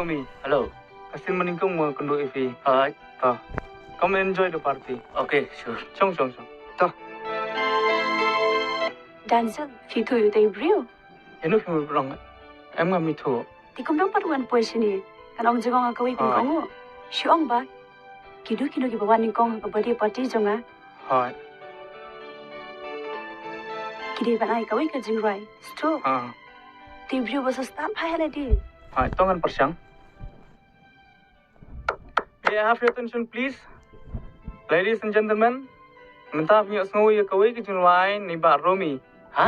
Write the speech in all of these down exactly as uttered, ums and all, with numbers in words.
Mi. Hello. Ka sien mynnyngkong mo kynduh ïa phi. Hooid. To. Come and enjoy the party. Okay, sure. Shong, shong, shong. To. Denzel, phi ithuh ïa utai u briew? Ïano phi mut ba long? Em, ngam ithuh. Te kumno pat u wan poi shane? Kan ong jingong ha kawei pynïaid. Hooid. Kong u. Shu ong ba kito kino kiba wan nyngkong ha ka birthday party jong nga. Hooid. Ki dei ban ai kawei ka jingrwai. Sto. Ah. Te u briew ba sa stad phai ha lade. Hooid, to ngan pyrshang. May I have your attention, please? Ladies and gentlemen, mynta phi ïohsngew ïa kawei ka jingrwai na i Bah Romi. Ha?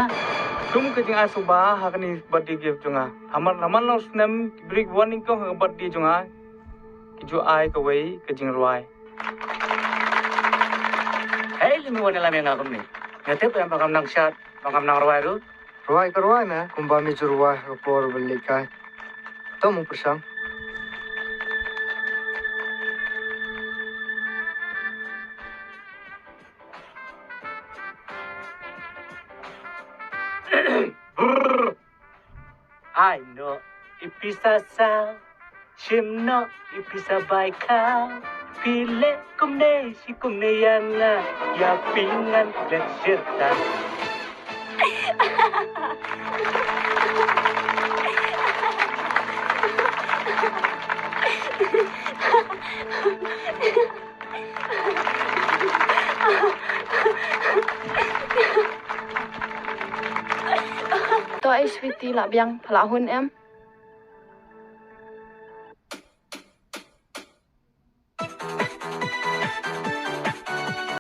Kum ka jingai suba ha kane ka birthday gift jong nga. Namar la man la u snem ki briew kiba wan nyngkong ha ka birthday jong nga ki ju ai kawei ka jingrwai. Hei, lyngngoh, wan ïalam ïa nga kumne. Nga tip em ba ngam nang shad, ba ngam nang rwai ruh. Rwai ka rwai me, kumba me ju rwai ha ka por ba leit kai. To mo pyrshang. Ai noh ïa phi sa saw, shim noh ïa phi sa bai khaw. Phi leh kumne shi kumne ïa nga, ïa phi ngan klet shirta. To ai sweetie, lah biang, pha lah hun em?